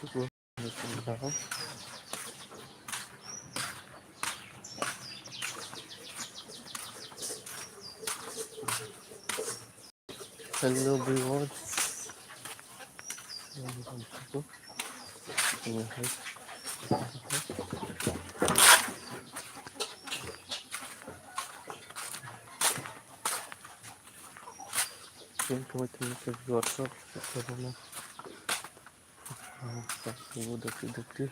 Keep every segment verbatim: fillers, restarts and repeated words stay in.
Hello viewers. Welcome to my vlog. Dakti dakti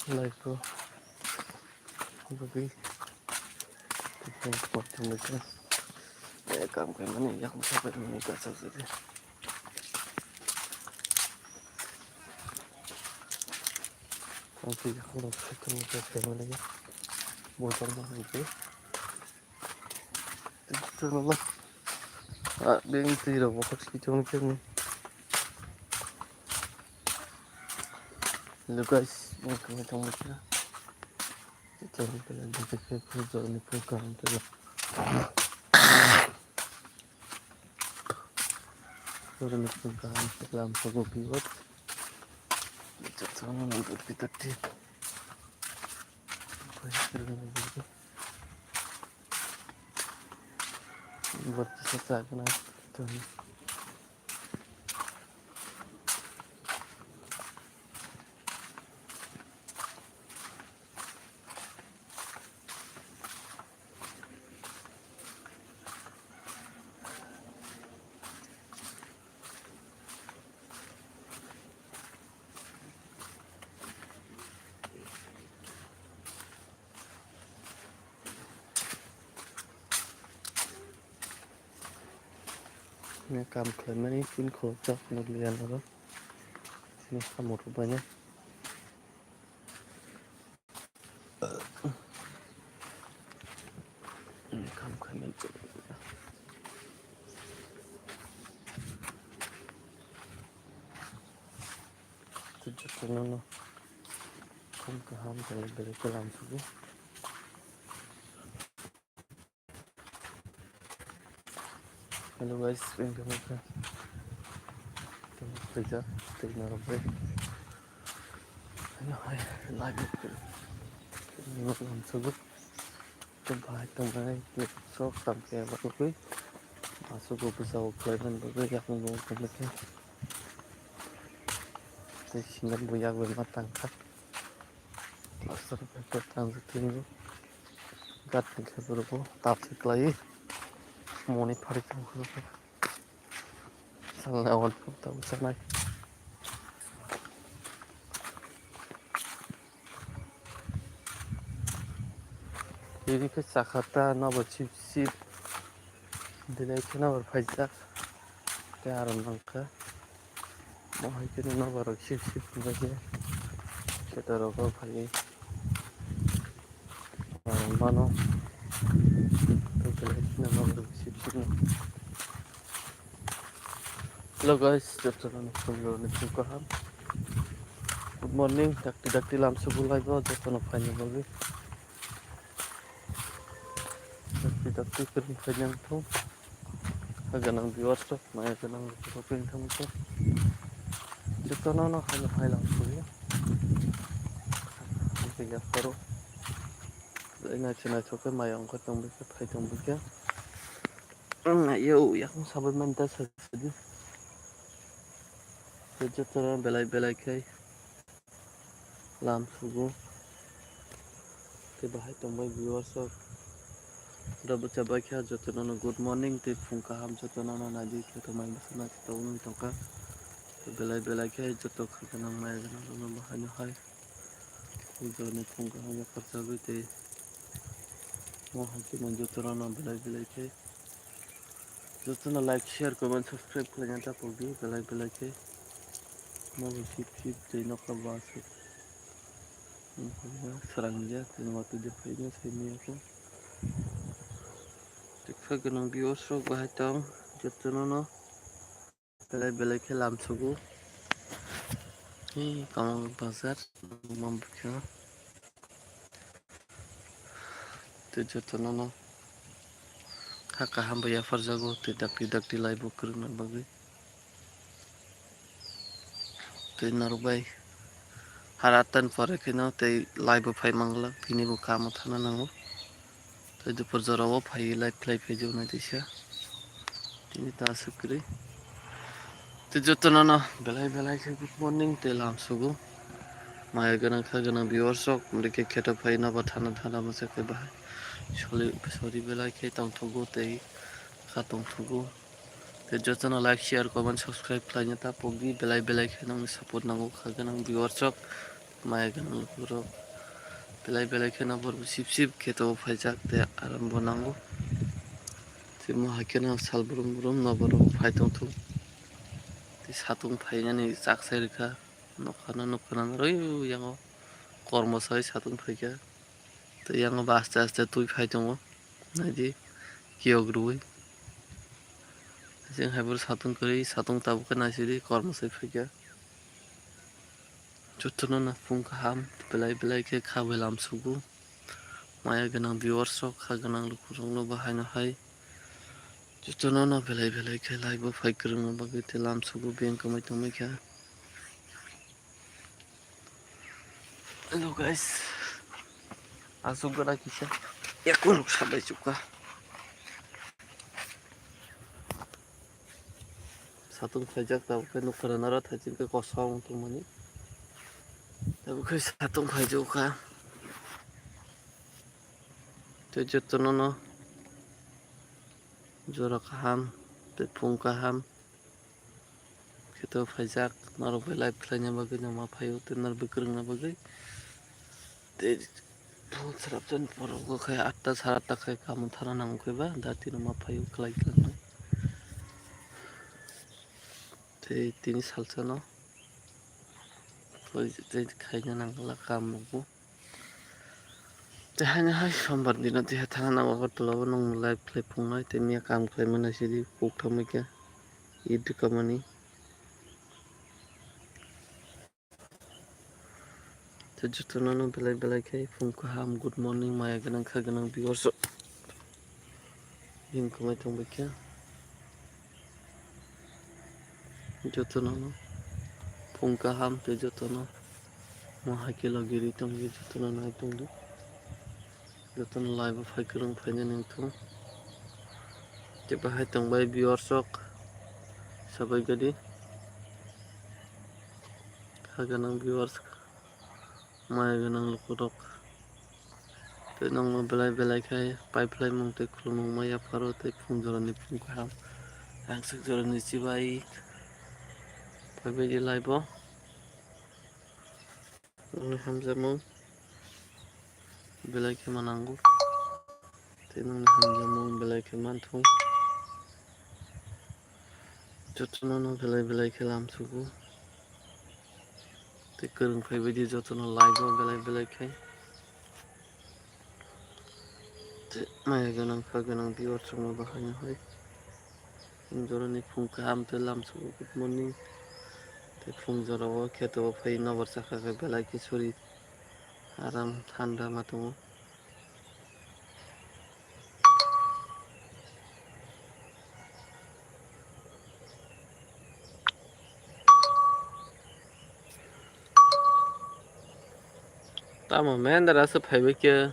life o bagwi. Tei kam khaimani yakung sapai mani kasak jadi. Ang twi yakung rok sapai mani kasak mani. Botol mani. Tei twi rok bo khak si tong khe. Hello guys, welcome to my channel. Channel ko like, subscribe karo, joni phone kaham khe. Joni phone kaham khe lam sogo viewers. Channel number kita ti. Buat kisa chakna. Ni kam khlaimani pin khorokjak nukliya oro. Chini samung rwbaino. Ni kam khlaimani. Jotono no khum kaham belai belai khe lam sugo. Hello guys, welcome back. Tamo khaijak tei norok bai. Ano hai live ni norok lam sugo. Tei bahai tongmani sok tam khe bagwi aswk bo bwsa o khlai mani bagwi yakung bo tongmani khe. Tei singo bo yak bai ma tang kha. Plaster paper tangjak twi gatni khe borok bo tab se khlai moni phari tong kha. Salnai awal phuru tabuk sanai. Tini khe chakha ta nobar sip sip. Belai khe nobar phaijak. Tei aro nangkha. Mo hai khe nobar rok sip sip wngkha khe. Kheto rok o phaiwi. Aro mano. Tei belai khe nobar rok sip sip no. Hello guys, jotono ni phone ni phone kaham. Good morning, dakti dakti lam sugu laibo jotono phaina bagwi. Dakti dakti kwrwng phaina wngthung. Ha gwnang viewers rok, maya gwnang rok wngthung khe. Jotono no hai hai lam sugu. Tei yapharo. Naithok naithok khe maya wngkha tongbai khe phai tongbai khe. Ang naiyo, yakung sabai mani ta sa sidi. Tei jotono belai belai khe lam sugo. Tei bahai tongbai viewers rok. Oro bwsa bai khe jotono no good morning tei phung kaham jotono no naidi khe tongmani bwswk naithotok wngwi tongkha. Tei belai belai khe joto kha gwnang maya gwnang rok no bahai no hai. Jotono phung kaham yaphar chagwi tei mo hai khe jotono no belai belai khe. Jotono like, share, comment, subscribe khlaina ta pogdi, belai belai khe. Nobo sip sip tei nokha bo aswk. Srang ya, tei watwi de phaino simi ya khe. Teksa gwnang viewers rok bahai tong, jotono no belai belai khe lam sugo. Hi, Kamalbazar, Mambukhya. Tei jotono no kha kaham bai yapharjago, tei dakti dakti laibo kwrwngna bagwi. Tei norok bai har atta ni pore kheno tei live bo phai mangla, bini bo kamo thana nango. Tei dupor jora o phai live khlai phai di unai teisa. Tini ta aswk kwrwi. Tei jotono no belai belai khe good morning tei lam sugo. Maya gwnang kha gwnang viewers rok, bwrwi khe kheto phai no bo thana thana masa khe bahai. Soli, sori belai khe tongthogo tei kha tongthogo. Tei jotono like, share, comment, subscribe khlaina ta pokdi, belai belai khe nokni support nango kha gwnang viewers rok, maya gwnang lukurok. Belai belai kheno borok sip sip kheto phaijak tei aram bo nango. Tei mo hai kheno sal brum brum no borok phai tongthok. Tei satung phainani chak sai rwkha. Nokha no nukha nang rw yango kormo sai satung phaikha. Tei yango bo aste aste twi phai tongo. Naidi kiyok rwui. Chwng hai phuru satung kwrwi, satung tabuk khe naisidi kormo sai phaikha. Jotono no phung kaham belai belai khe kha bai lam sugo. Maya gwnang viewers rok, kha gwnang lukurokno bo haino hai. Jotono no belai belai khe live bo phai kwrwngna bagwi tei lam sugo beng kwmai tongmai kha. Hello guys. Aswk gana kisa. Yakurok sabai chukha. Satung phaijak tabuk khe nukha nara thaiching khe kosom tongmani. Tabuk khe satung phaijak kha. Tei jotono no jora kaham tei phung kaham. Kheto phaijak, norok bai live khlaina bagwi no ma phaio, tei norok bai kwrwngna bagwi. Tei phung srapjani borok bo khai atta, sara atta khai kamu thana nango khe ba, dati no ma phaio khlai khlai. Tei tini salsa no, tei khaina nangla kamu bo. Tei haino hai sombar dino tei thana nango Agartala o nwng live khlai phungnai tei miya kam khlai mano sidi kok thangbai khe id kamani. Tei jotono no belai belai khe phung kaham, good morning, maya gwnang kha gwnang viewers rok. Bini kwmai tongbai khe jotono no phung kaham tei jotono mo hai khe logi ri tongdi, jotono nai tongdi, jotono live o phai kwrwng phainani wngthung. Tei bahai tongbai viewers rok sabai gadi kha gwnang viewers. Maya gwnang lukurok. Tei nokno belai belai khe pai phlaimung tei khulumung ma yapharo tei phung jorani phung kaham. Rangchak jorani chibai phaibaidi live o. Nokni hamjakmung belai khe manango. Tei nokni hamjakmung belai khe manthung. Jotono no belai belai khe lam sugo. Tei kwrwng phaibaidi jotono live o belai belai khe. Tei maya gwnang kha gwnang viewers rokno bahai no hai. Phung jorani phung kaham tei lam sugo good morning. Tei phung jorao kheto o phai nokbar chakha khe belai khe suri aram thanda ma tongo. Tamo mendra se phaibai khe.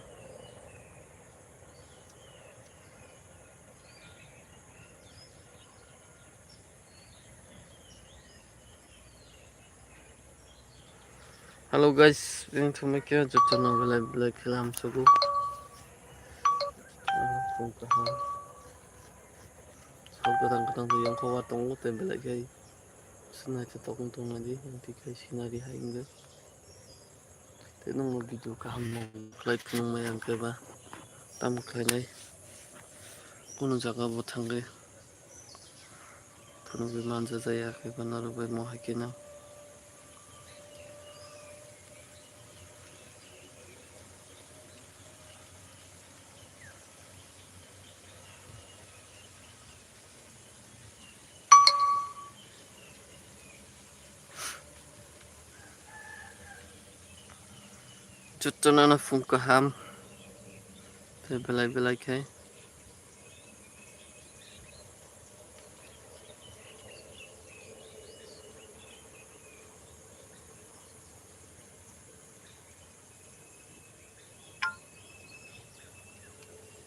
Hello guys, bini thumai khe jotono belai belai khe lam sugo. Tong kaham. Sok gadang gadang twi yongkha wa tongo tei belai khe sinai tei tokong tongmani tei khe sinari hai wngkha. Tei nokno video kaham nang khlai phunukmaya hwnkhe ba tamo khlainai kunu jaga bo thangwi phunugwi manjajaya khe ba norok bai mo hai kheno. Jotono no phung kaham tei belai belai khe.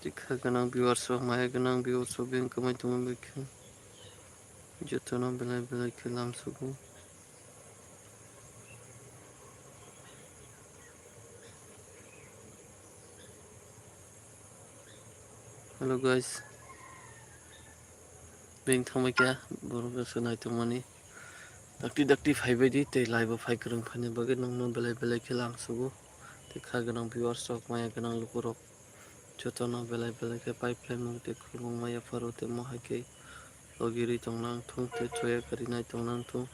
Tikha gwnang viewers rok, maya gwnang viewers rok, beng kwmai tongma bai khe jotono belai belai khe lamsugo. Hello guys, beng thangbai khe borok se naitongmani dakti dakti phaibai di, tei live o phai kwrwng phaina bagwi nokno belai belai khe lamsugo. Tikha gwnang viewers rok, maya gwnang lukurok, jotono belai belai khe pai phlaimung tei khulumung maya pharo tei mohai khe logi ri tong nang thung tei choya kari nai tong nang thung.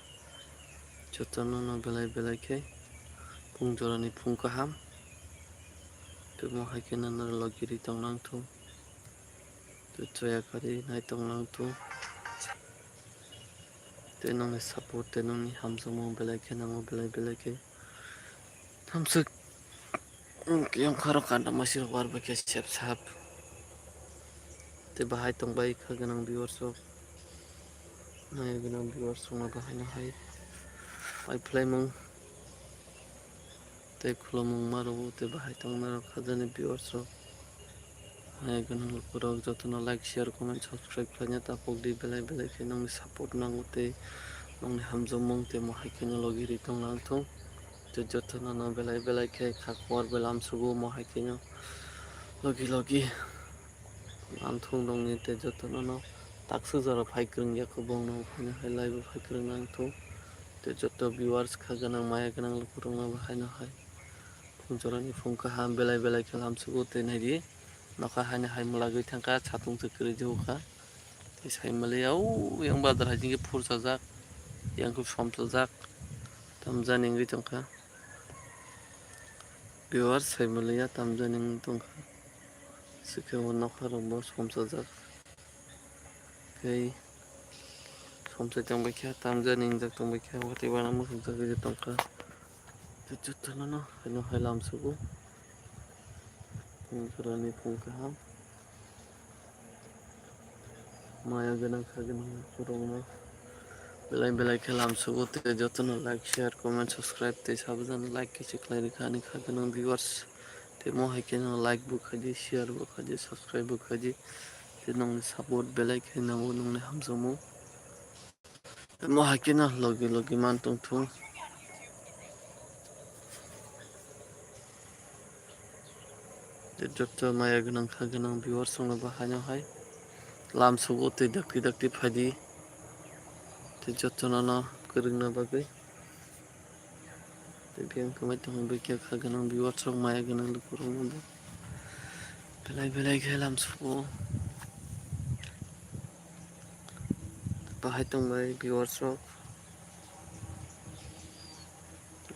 Jotono no belai belai khe phung jorani phung kaham tei mohai khe nang logi ri tong nang thung tei choya kari nai tong nang thung. Tei nokni support tei nokni hamjakmung belai khe nango, belai belai khe. Thamswk, mm, kiyam kharo kanda masirok war bai khe sep sap. Tei bahai tongbai kha gwnang viewers rok. Nai gwnang viewers rok no bahai no hai. Pai phlaimung. Tei khulumung ma rwo tei bahai tongma rok khajani viewers rok. Hai gwnang lukurok jotono like, share, comment, subscribe khlaina tapok di, belai belai khe nokni support nango tei nokni hamjakmung tei mohai kheno logi ri tong nang thung. Tei jotono no belai belai khe kha kuar bai lamsugo, mohai kheno logi logi lamthung dongni tei jotono no takswk jora phai kwrwng ya khe bongno phano hai live o phai kwrwng nang thung. Tei joto viewers kha gwnang maya gwnang lukurokno bo haino hai phung jorani phung kaham belai belai khe lamsugo tei naidi. Nokha haino hai mwlagwi thangkha, satung se kwrwi jokha. Tei sai maliya, o yang badar hai jingkhe phurchajak, yang khe somchajak, tamjani wngwi tongkha. Viewers sai maliya, tamjani wngwi tongkha. Sikhe o nokha rok bo somchajak. Tei somsai tongbaikha, tamjani wngjak tongbaikha, watwi wana mwkhang chagwi tongkha. Tei jotono no haino hai lamsugo. Phung jorani phung kaham. Maya gwnang kha gwnang borokno belai belai khe lamsugo tei jotono like, share, comment, subscribe tei sabjani like khe se khlai rwkha ani kha gwnang viewers. Tei mo hai kheno like bo khaidi, share bo khaidi, subscribe bo khaidi. Tei nokni support belai khe nango, nokni hamjakmung. Mo hai kheno logi logi man tong thung. Tei joto maya gwnang kha gwnang viewers rokno bo haino hai lamsugo tei dakti dakti phaidi. Tei jotono no kwrwngna bagwi. Tei biyang kwmai tongwi khe kha gwnang viewers rok maya gwnang lukurokno bo belai belai khe lamsugo. Bahai tongbai viewers rok.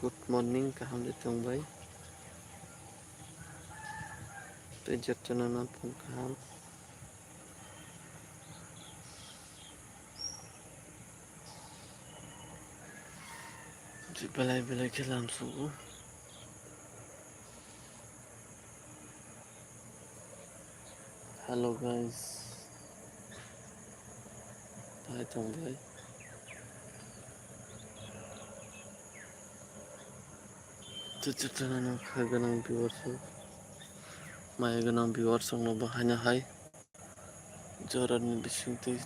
Good morning, kaham de tongbai. Tei jotono no phung kaham. Belai belai khe lamsugo. Hello guys. Bahai tongbai. Tei jotono no kha gwnang viewers rok, maya gwnang viewers rokno bo haino hai jorani bisingtwi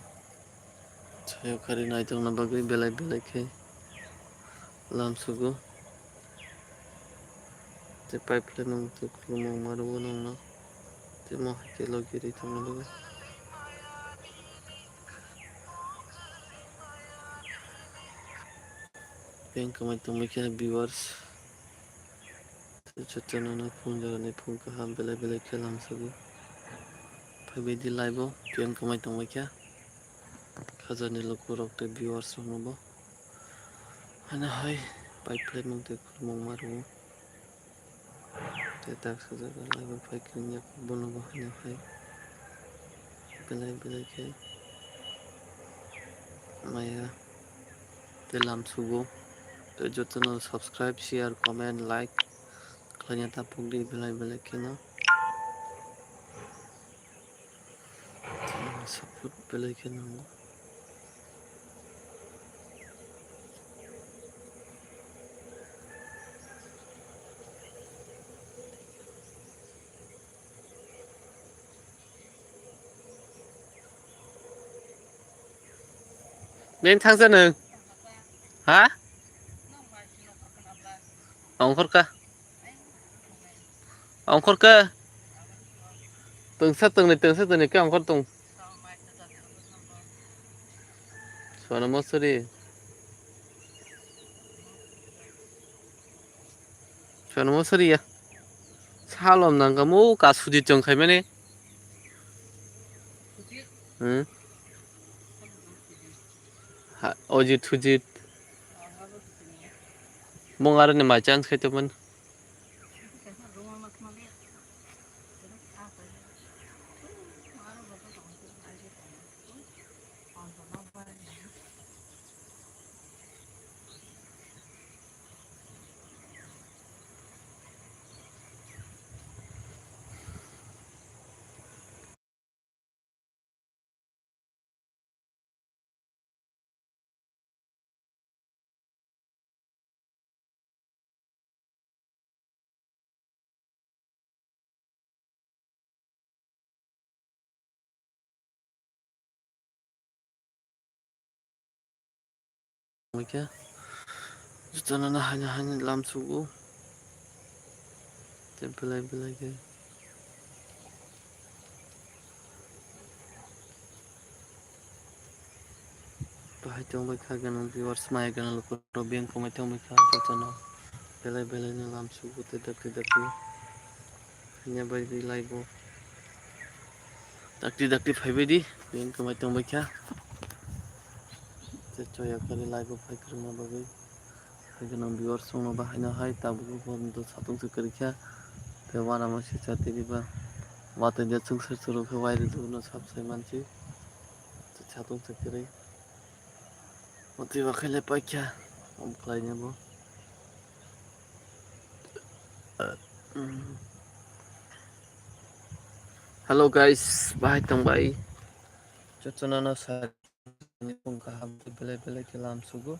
sayo kari naitongna bagwi belai belai khe lamsugo. Tei pipe line tei khulumung ma rwo nokno tei mo hai khe logi ri tongna bagwi. Beng kwmai tongbai khe viewers. Jotono no phung jorani phung kaham belai belai khe lamsugo. Phaibai di live o, beng kwmai tongbai khe. Khajani lukurok tei viewers rokno bo. Haino hai pipe line tei khulumung ma rwo. Tei tak sajak live o phai kwrwngya bono bo haino hai belai belai khe maya tei lamsugo. Tei jotono subscribe, share, comment, like khlaina tapok di belai belai kheno. Support belai khe nango. Neng thangsa nung? Ha? Ongkhorka. Ongkhorka. Tungsa tungni, tungsa tungni ke ongkhor tung. Sono mosori. Sono mosori ya. Salom nang kamu kasudi tong khai mane. Hmm. Ha, ojit hujit. Mung aro ni ma chance khai to man. Wngkha jotono haino haino lam sugo tei belai belai khe. Bahai tongbai kha ganang viewers, maya ganang lukurok beng kwmai tongbai kha jotono belai belai no lam sugo tei dakti dakti hanya bai ri lai bo dakti dakti phaibai di beng kwmai tongbai kha tei choya kari lai bo phai kwrwngna bagwi. Hai ganang viewers rokno bahai no hai tabuk bo satung se kwrwi kha tei uanama se chati riba watwi de chwngsa chwrwng khe wairi dugno sap sai mansi satung se kwrwi. Motwi ba khaile paikha, om khlainai bo. Hello guys, bahai tongbai. Jotono no sa ni phung kaham tei belai belai khe lam sugo.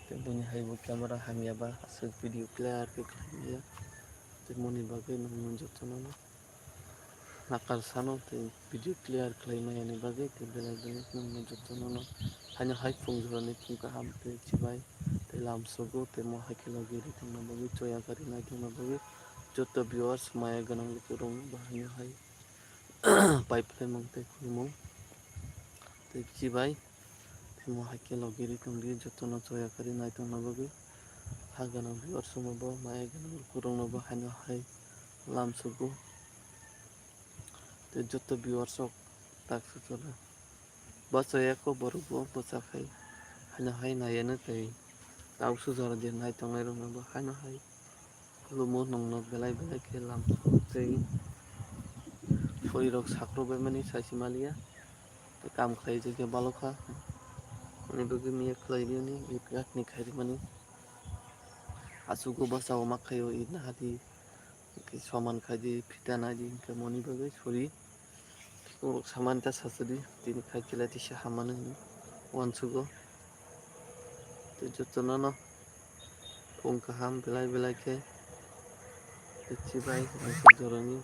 Tei buini hai bo camera hamya ba aswk video clear khe khlai maya. Tei moni bagwi nangno jotono no. Nakar sano tei video clear khlai maya ni bagwi tei belai belai nangno jotono no haino hai phung jora ni phung kaham tei chibai tei lam sugo tei mo hai khe logi ri tongna bagwi choya kari nai tongna bagwi joto viewers maya gwnang lukurok no bahai no hai pai phlai mung tei khulumung tei chibai tei mo hai khe logi ri tong di jotono choya kari nai tongna bagwi ha gwnang viewers rok no bo maya gwnang lukurok no bo haino hai lam sugo. Tei joto viewers rok tak suchalo bachaya kho borok bo bachakhai haino hai naiya no tei tabuk sujaro je nai tongnai rok no bo haino hai khulumo nongno belai belai khe lam tei sori rok sakrok bai mani sai se maliya tei kam khlai je khe balokha ani bagwi miya khlai di ani ni khairi mani achugo bachao ma khaio ina hadi. Hwnkhe soman khaidi phita naidi hwnkhe moni bagwi sori. Borok samani ta sachadi tini khai khe lai tisa hamani hwnwi uansugo. Tei jotono no phung kaham belai belai khe tei chibai naisik jorani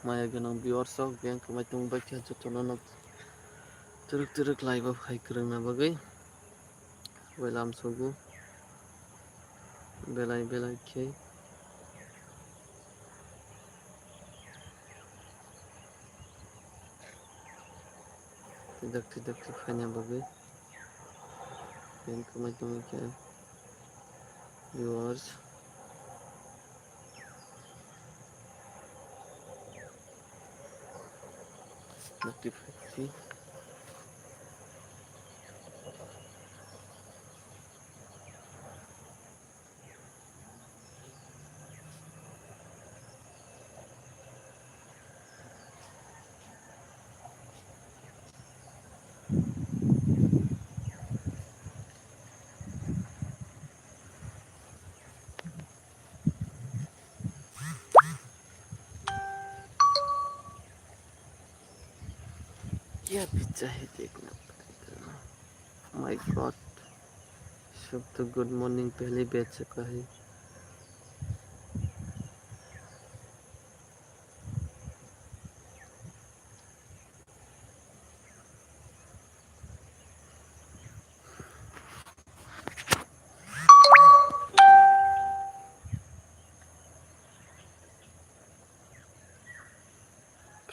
maya gwnang viewers rok beng kwmai tong bai khe jotono no twrwk twrwk lai bo hai kwrwngna bagwi. Bai lam sugo belai belai khe. Dakti dakti phaina bagwi. Beng kwmai tongwi khe viewers. Dakti phai. क्या भी चाहे देखना पड़ेगा। My God, सब तो good morning पहले बैठ चुका है।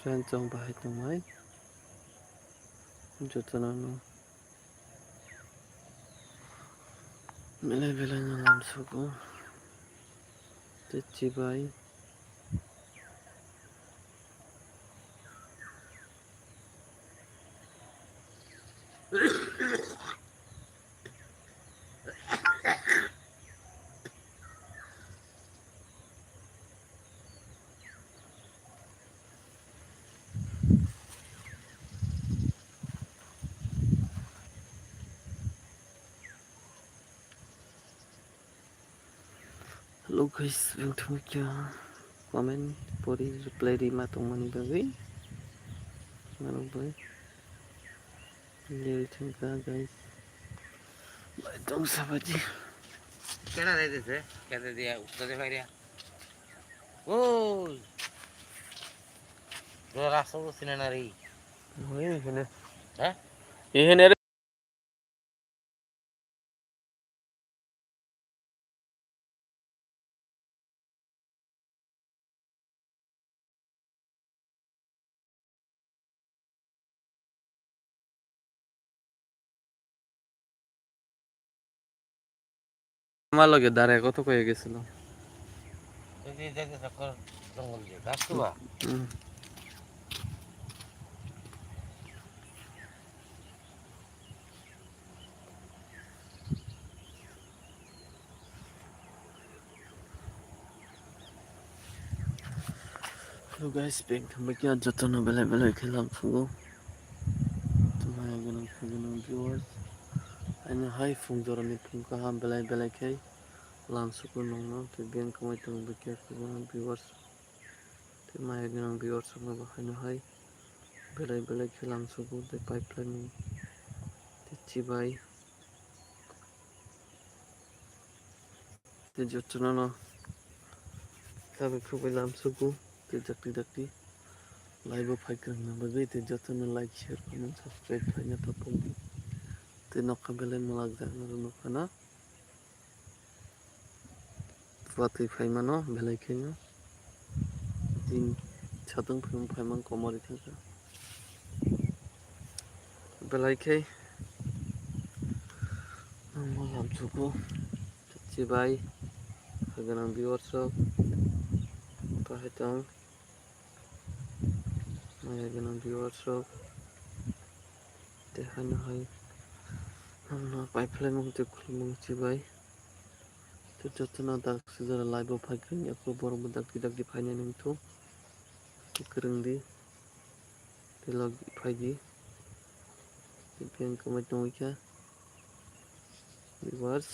Ganchong bahai tongnai. Jotono no belai belai no lamsugo. Tei chibai. Hello guys, welcome to comment pori reply rima tongmani bagwi. Norok bai. Leri thangkha guys. Bai tong sabaji. Kena re de se, kena dia, usta de bhai dia. Oi. Dua rasa tu sini nari. Oi, ini. Hah? Ini. আমার লগে দাঁড়ায় কত কয়ে গেছিল। এই যে দেখো, চক্কর জঙ্গল দিয়ে, গাছ তো বা? হুম। Hello guys, beng thangbai khe jotono belai belai khe lamsugo. Maya gwnang khe gwnang viewers. Ani hai phung jorani phung kaham belai belai khe lamsugo nongno. Tei beng kwmai tongo bikhe khe gwnang viewers. Tei maya gwnang viewers rokno bo haino hai belai belai khe lamsugo tei pipe line tei chibai. Tei jotono no tabuk khubai lamsugo tei dakti dakti live o phai kwrwngna bagwi tei jotono like, share, comment, subscribe khaina tapokdi. Tei nokha belai mwlak jak norok nukha na. Watwi phaimano belai kheno. Din satung phaiman phaiman komorwi thangkha. Belai khe nangma lamsugo. Chibai gwnang viewers rok bahai tong. Maya gwnang viewers rok. Tei haino hai nangno pipe phlaimung tei khulumung chibai. Tei jotono dak sijora live o phai kwrwng ya khe borok bo dakti dakti phainani wngthung. Kwrwng di. Tei log phai di. Tei beng kwmai tongwi kha. Viewers.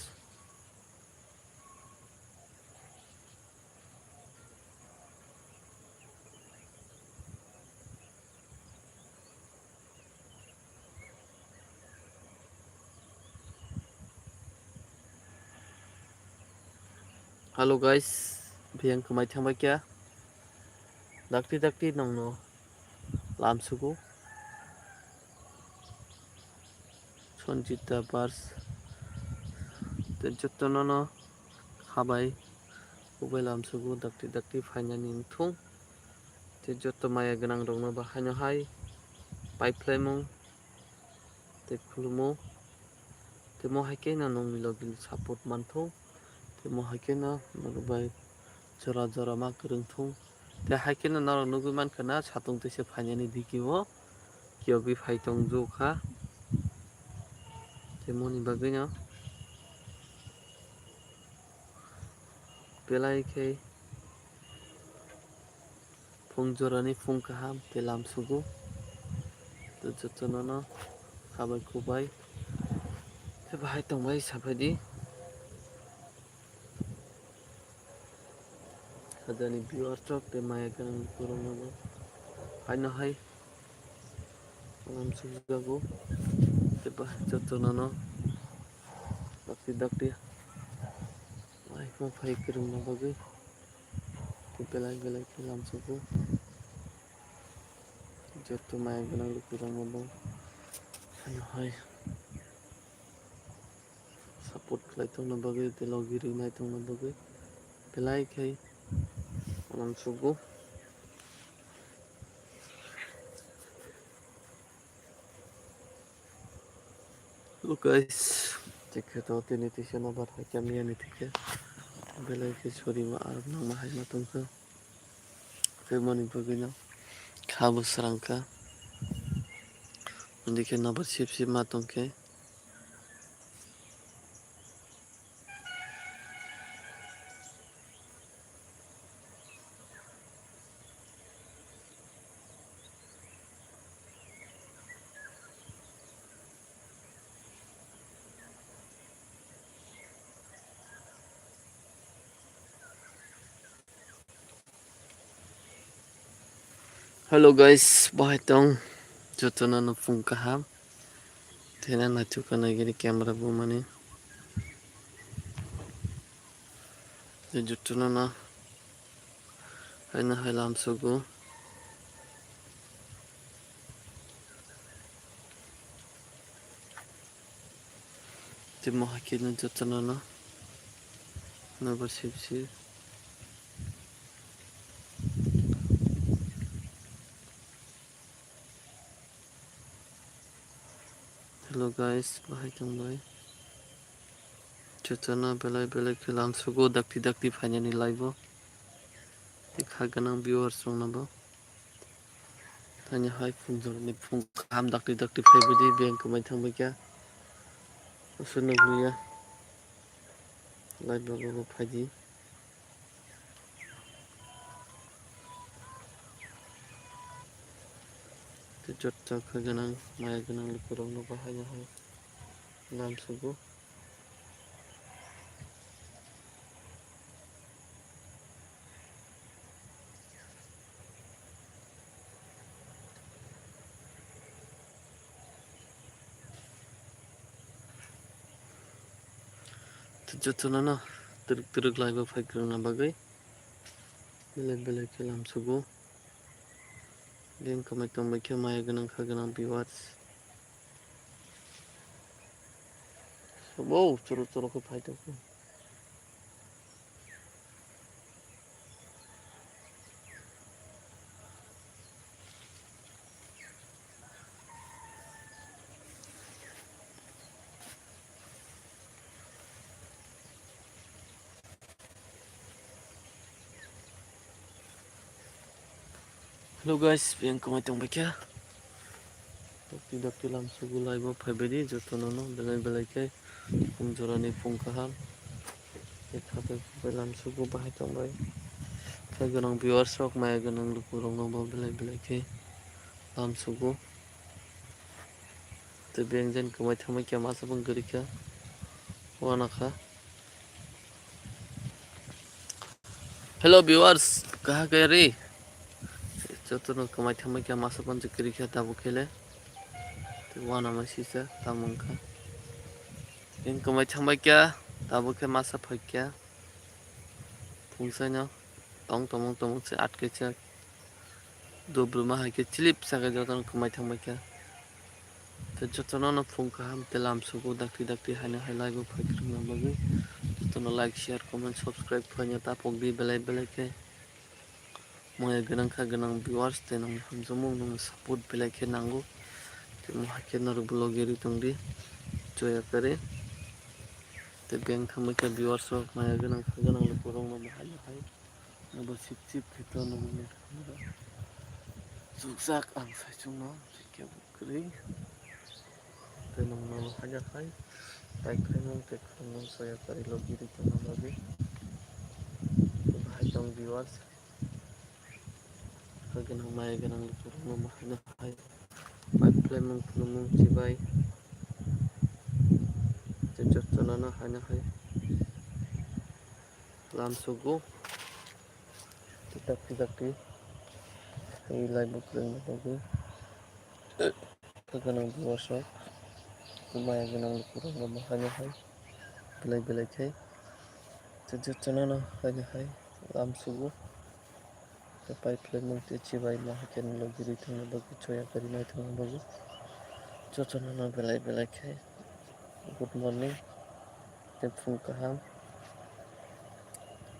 Hello guys, biyang kwmai thangbai kya? Dakti dakti nongno lamsugo. Sanjita Bars tei jotono no khabai kubai lamsugo dakti dakti phainani wngthung. Tei joto maya gwnang rokno bo haino hai pai phlaimung tei khulumo. Tei mo hai khe no nongni logi support manthung. Tei mo hai khe no norok bai jora jora ma kwrwng thung. Tei hai khe no norok nugwi mankha na satung twisa phainani digi o kiyogwi phai tong jokha. Tei moni bagwi no belai khe phung jorani phung kaham tei lamsugo. Tei jotono no khabai khubai tei bahai tongbai sabaidi. Hajani viewer rok tei maya gwnang borok no bo haino hai lamsukjago tei bahai jotono no dakti dakti. Mai phai kwrwngna bagwi belai belai khe lamsugo. Joto maya gwnang lukurokno bo haino hai support khlai tongna bagwi tei logi rwnai tongna bagwi belai khe lamsugo. Guys, tikhe to tini tisa nobar hai kamiya ni tikhe belai khe sorima arok nangma hai ma tongkha. Tei moni bagwi no kha bo srang kha. Undi khe nobar sip sip ma tongkhe. Hello guys, bahai tong? Jotono no phung kaham. Thena naithok kana gini camera bumani. Jotono no haino hai lamsogo. Tei mo hakhe no jotono no nobar sip sip. Hello guys, bahai tong bai? Jotono belai belai khe lamsogo, dakti dakti phainani live o. Tei kha gwnang viewers rok no bo. Tani hai phungjor ni phung kaham dakti dakti phai bidi beng kwmai thang bai kha. Aswk nugwi ya. Live o bo phaidi. Tei joto kha gwnang, maya gwnang lukurokno bahai no hai lamsogo. Tei jotono no twrwk twrwk live o phai kwrwngna bagwi belai belai khe lamsogo. Beng kwmai tong bai khe maya gwnang kha gwnang viewers. Wow, choro choro khe phai tongkha. Hello guys, beng kwmai tong bai kha. Dakti dakti lamsogo live o phai bai di, jotono no belai belai khe phung jora ni phung kaham. Tei kha bai kha bai lamsogo bahai tong bai. Kha gwnang viewers rok, maya gwnang lukurok no bo belai belai khe lamsogo. Tei beng jen kwmai thangbai khe masa bo kwrwi kha. Wana kha. Hello viewers, kaha khe ri? Jotono kwmai thangbai khe masa bo kwrwi kha tabuk khe le. Tei wana ma sisa tamo wngkha. Beng kwmai thangbai khe tabuk khe masa phai kha. Phungsaino tong tomong tomong se atkaijak. Dobruma hai khe chilip sa khe jotono kwmai thangbai kha. Tei jotono no phung kaham tei lamsogo dakti dakti haino hai live o phai kwrwngna bagwi. Jotono like, share, comment, subscribe khlaina ta pokdi belai belai khe. Maya gwnang kha gwnang viewers tei nang hamjakmung nang support belai khe nango. Tei mo hai khe norok bo logi ri tongdi. Joya kare. Tei beng thangbai kha viewers rok maya gwnang kha gwnang lukurok no bo hai hai. Abo sip sip khe to nugwi mankha. Chukjak ang saichung no, rikya bo kwrwi. Tei nwng no hajakhlai, tai khlaimung tei khulumung soya kwrwi logi rikya no bagwi. Bahai tong viewers. Kha gwnang maya gwnang lukurok no bahai no hai. Pai khlaimung khulumung chibai. Tei jotono no haino hai. Lamsogo. Tei dakti dakti. Hai live o kwrwngna bagwi. Kha gwnang viewers rok. Maya gwnang lukurok no bahai no hai. Belai belai khe. Tei jotono no haino hai. Lamsogo. Tei pai khlaimung tei chibai ma hai khe logi rwi thangna bagwi, choya kwrwi nai thangna bagwi. Jotono no belai belai khe good morning tei phung kaham.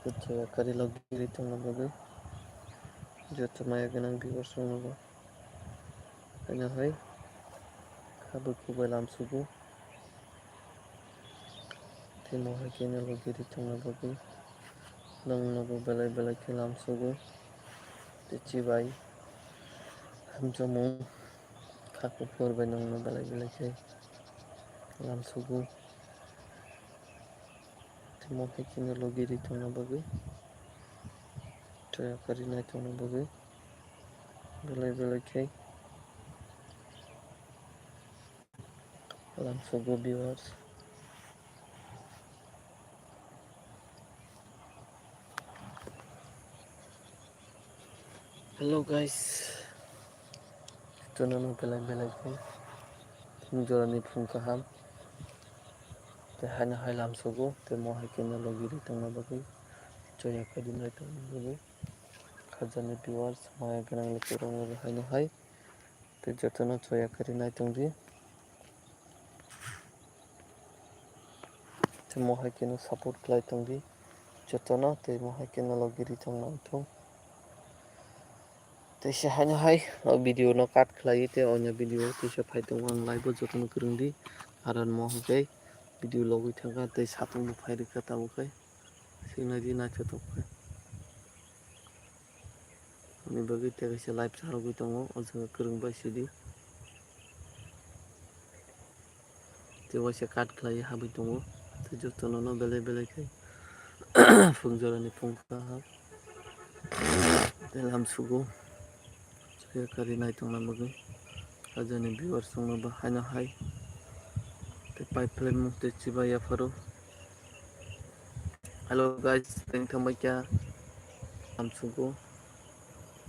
Tei choya kwrwi logi rwi thangna bagwi joto maya gwnang viewers rok no bo. Haino hai kha bwkhubai lamsogo. Tei mohai khe no logi ri tongna bagwi nwng nogo belai belai khe lamsugo. Tei chibai hamjakmung kha kuphur bai nwng no belai belai khe lamsugo. Tei mohai khe no logi ri tongna bagwi, choya kari nai tongna bagwi belai belai khe lamsugo viewers. Hello guys, jotono no belai belai khe phung jorani phung kaham. Tei haino hai lamsugo, tei mohai khe no logi ri tongna bagwi, choya kari nai tongna bagwi, khajani viewers, maya gwnang lukurok no haino hai. Tei jotono choya kari nai tongdi. Tei mohai khe no support khlai tongdi jotono, tei mohai khe no logi ri tongna thung. Tei se haino hai o video no cut khlai tei onya video o tisa phai tongo, ang live o jotono kwrwng di. Aron mo hwnkhe video logwi thangkha tei satung bo phai rwkha tabuk khai. Sinai di naithotok khe. Ani bagwi tei kaisa live charogwi tongo, o jaga kwrwng bai sidi. Tei waisa cut khlai habwi tongo. Tei jotono no belai belai khe phung jorani phung kaham. Tei lamsugo. Choya kari nai tongna bagwi. Ajani viewers tongno ba haino hai. Tei pipe phlai mung tei chibai yapharo. Hello guys, teng thangbai kya? Lamsugo.